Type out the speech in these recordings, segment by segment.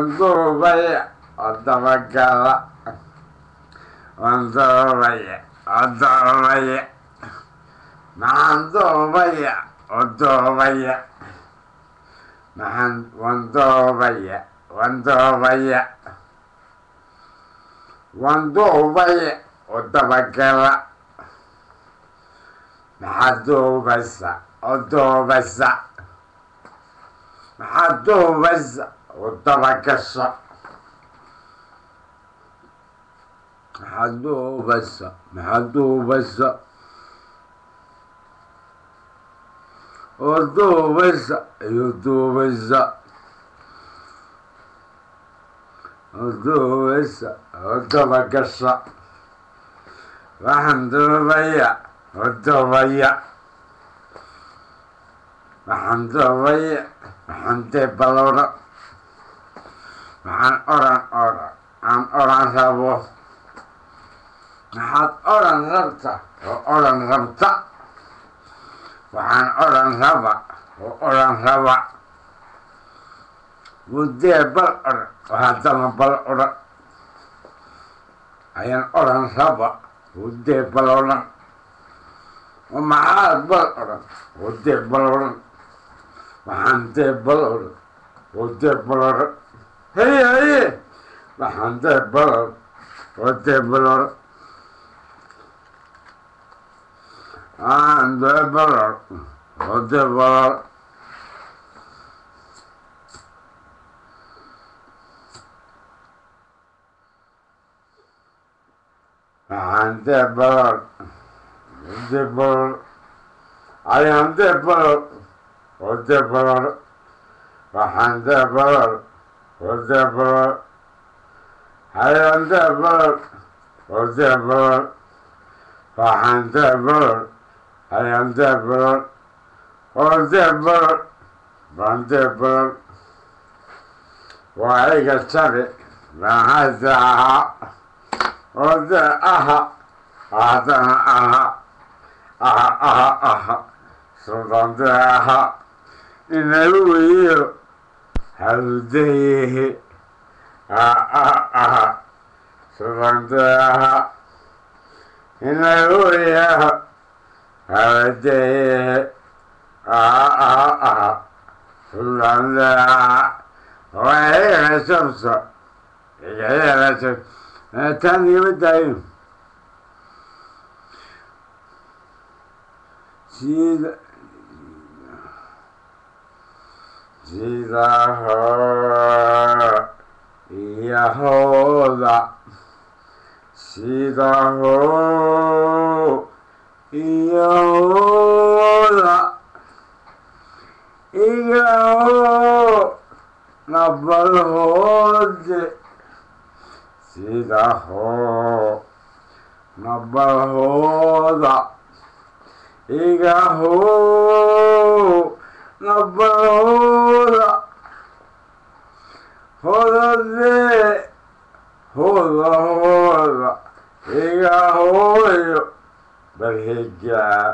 Waan duubaya oo dabagala. Waan duubaya oo duubaya. Maxaan duubaya oo duubaya? Maxaan waan duubaya, waan duubaya, waan duubaya oo dabagala. Maxaad duubaysa oo duubaysa? Maxaad duubaysa oo dabagasha? Maxaad duubaysa? Maxaad duubaysa oo duubaysa iyo duubaysa oo duubaysa oo dabagasha? Waxaan duubaya oo duubaya. Waxaan duubaya. Waxaan debalora. Waxaan oran oran aan oran rabo. Maxaad oran rabta oo oran rabta? Waxaan oran raba oo oran raba. Mudee bal oran oo haddana bal oran. Ayaan oran raba mudee bal oran. Oo maxaad bal oran oo dee bal oran? Waxaan dee bal oran oo dee bal oran. Haye haye, waxaan dee bal oran oo dee bal oran. Waxaan dee bal oran oo dee bal oran. Waxaan dee bal oran oo dee bal oran. Ayaan dee bal oran oo dee bal oran. Waxaan dee bal oran oo dee bal oran. Ayaan dee bal oran oo dee bal oran. Waxaan dee bal oran. Ayaan dee bal oran oo dee bal oran. Baan dee bal oran. Waa iga jabi baan hadda ahaa oo dee aha haddana aha aha aha aha suldan dee aha inagu weeyo hawdayehe aha aha suldan dee aha inagu weeyo hawdayehe aha aha aha suldan dee aha. Waa iga jabso iga jab taan igama daayo. Sida sida hoo iyo hooda, sida hoo iyo hooda iga hoo nabalhoode, sida hoo nabalhooda iga hoo nabalhooda, hoodadee hooda hooda iga hooyo bal higaa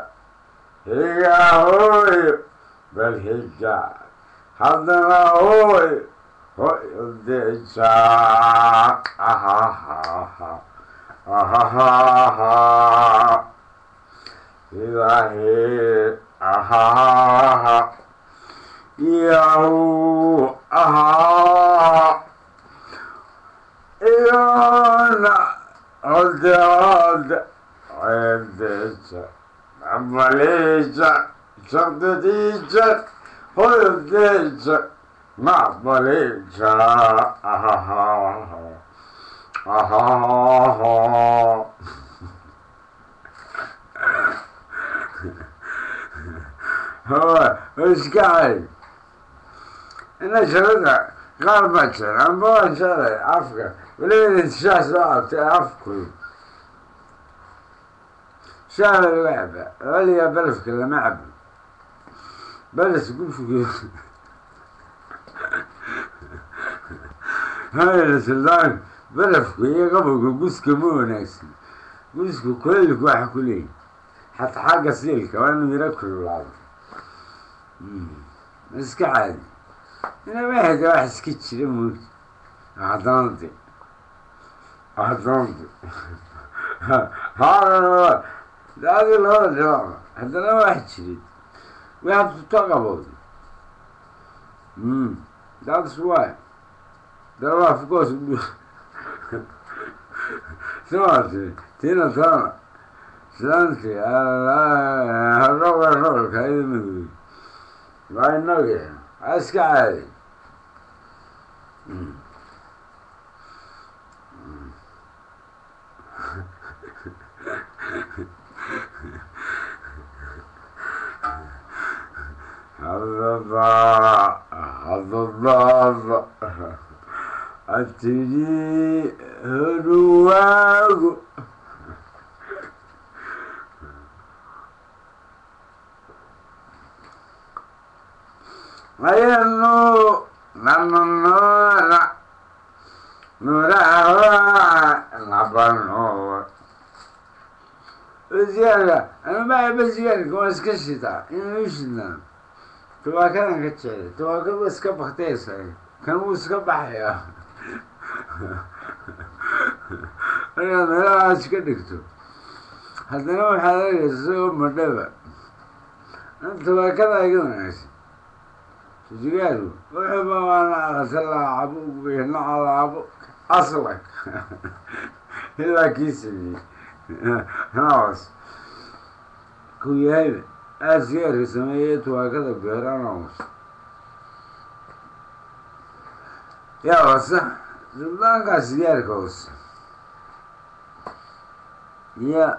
iga hooyo bal higaa haddana hooyo hooyo dejaaq ahahaha ahahaha sidaahee ahahaha yahu ahaa iyona hode hode hooyadeja mabaleja shaqdadiija hooyadeja mabaleja ahahaha ahahaha. هو iska cay ina sharada qaar baa jira amba waan jeclay afka weliba intishaa soo cabtay afku shaah baa lagu cabaa weligaa barafka lama cabo baras gufki hayla suldaan barafku iyo qabowga guska ma wanaagsan. Gusku kuleylku waxa ku leeyahy xataa xagga siilka waa inuu yaro kululaado. Iska caadi ina waxda wax iska jira moogta. Haddana de haddana de adi labada dhinac haddana wax jirid. We have to talk about it. That's why there are, of course, smaarti tina tana islaanti harroga roolka idimid waa inagi iska caadi. Hadda atiri huruwaagu ayanu nanunura nuraha nabanuur sigaarka. Anu ma sigaarka waan iska shitaa inuu shidnaa tubaakadan ka jecel. Tubaakada waa iska bakteysa, kan wuu iska baxayaa markaad meelahaas ka dhigto. Haddana waxaad arkaysa isagoo madhaba. Tubaakada iga wanaagsan sigaarku wuxuuba waana aqasalaacabo nacalaabo aslak ilaa kii sameeyey nawas ku yahayba aada sigaarka sameeyey tubaakada beerana was yaa wasa suldaankaa sigaarka wasa. Yeah,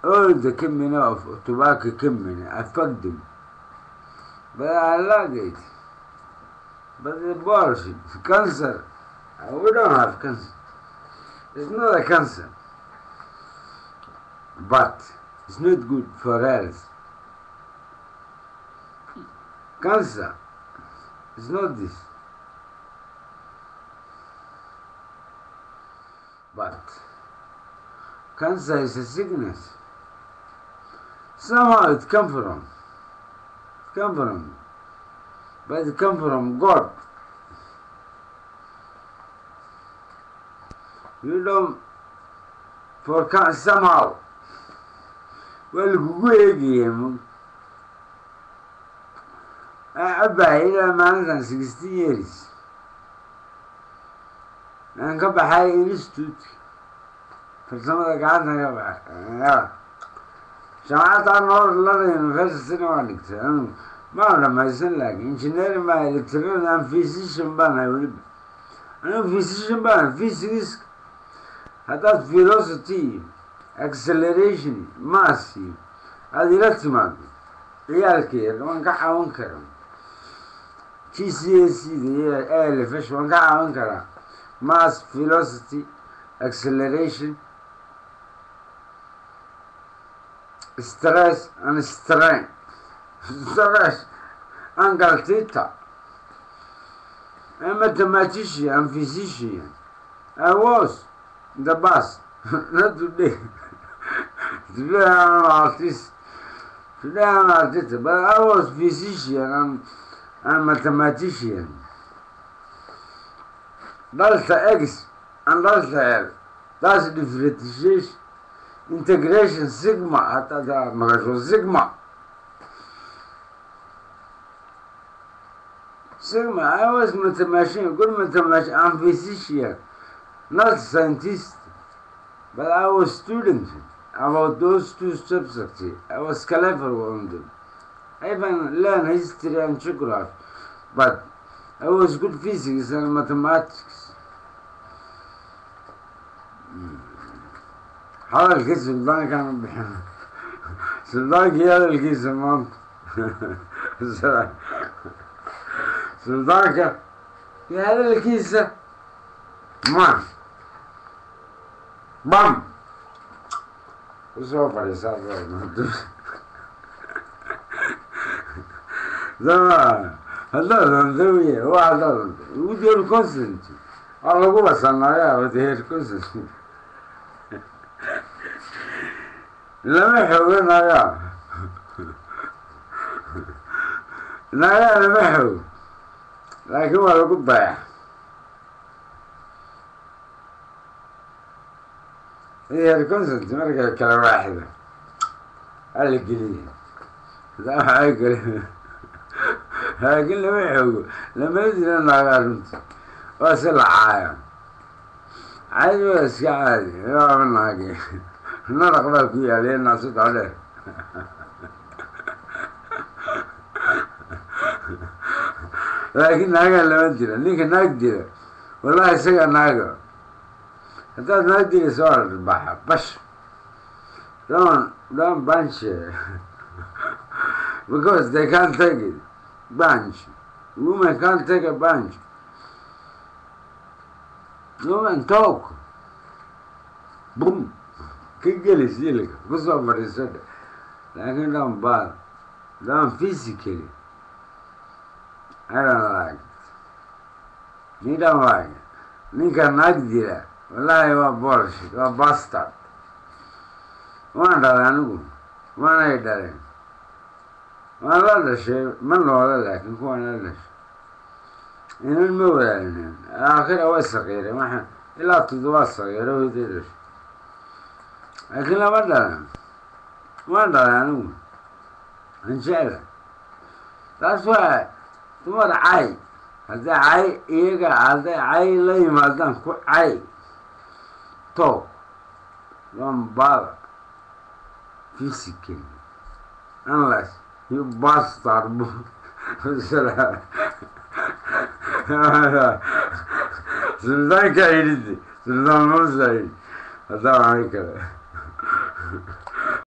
all the company of tobacco company, I fucked them. But I like it. But the bullshit, cancer. We don't have cancer. It's not a cancer. But it's not good for health. Cancer is not this. But cancer is a sickness. Somehow it come from. It come from. But it come from God. You don't for somehow. Well, cabbahay ilaa maalintan 60 years aan ka baxay institute farsamada gacanta ka baxay jaamacadda North London University waan dhigtay. Anu maan dhamaysan, laakin engineering baan, electronic and physician baan ahay. Weliba anigu physician baan, physics haddaad velocity, acceleration, mass aada ila timaado, ciyaalka yar waan ka caawin karaa. GCSE da iyo A levels waan ka caawin karaa. Mass, velocity, acceleration, stress and strain, stress, angle theta. I'm a mathematician and physician. I was in the past, not today. Today I'm an artist. Today I'm an artist, but I was physician and mathematician. Delta X and delta L. That's differentiation. Integration, sigma. Hatta maqasho sigma. Sigma. I was mathematician, good mathematician and physician, not scientist. But I was student about those two subjects. I was clever on them. I even learned history and geography, but I was good physics and mathematics. Hadalkii suldaankaan bixin, suldaankii hadalkiisa maanta, suldaanka iyo hadalkiisa ma bam usoo fadhiisaa. Haddaad doonto wey waa haddaad doonto with your consent waa lagu basanaayaa. With your consent lama xoogo nagaa, nagaa lama xoogo, laakiin waa lagu dayaa. With consent marka kala waaxida ala geliya, hadaa waxaa kale, laakiin lama xoogo, lamana dila naagaa. Runti waa si la caaya, caadi waa iska caadi, waaba naage naraq baa ku yaaliya naasada dheer. Laakiin naagaa lama dila. Ninka naag dila, wallahi isagaa naaga. Haddaad naag dilaysa waa la dharbaaxa bash. Don't punch because they can't take it. Punch, women can't take a punch. Women talk, boom, ka geli siilka kusoo fadhiiso, laakiin don't bad, don't physically. I don't like it. You don't like it. Ninka naag dila, wallahi waa bullshit, waa bastard. Waan dhalay anigu, waanay dhaleen, waan la dhashay, ma noola, laakiin kuwaan la dhashay inan ma walaalinin. Aakhira way saqiireen, waxa ilaa 7 saqiiro hooyday dhashay, laakiin lama dhalan. Waan dhalay anigu, aan jecla. Taas waa dumar cay. Hadday cay iyaga, hadday cay la yimaadaan, ku cay, talk, don't bother physically unless you bastard. Suldaankaa yidhi, Suldaan Muusa yidhi, haddaa waxay kale.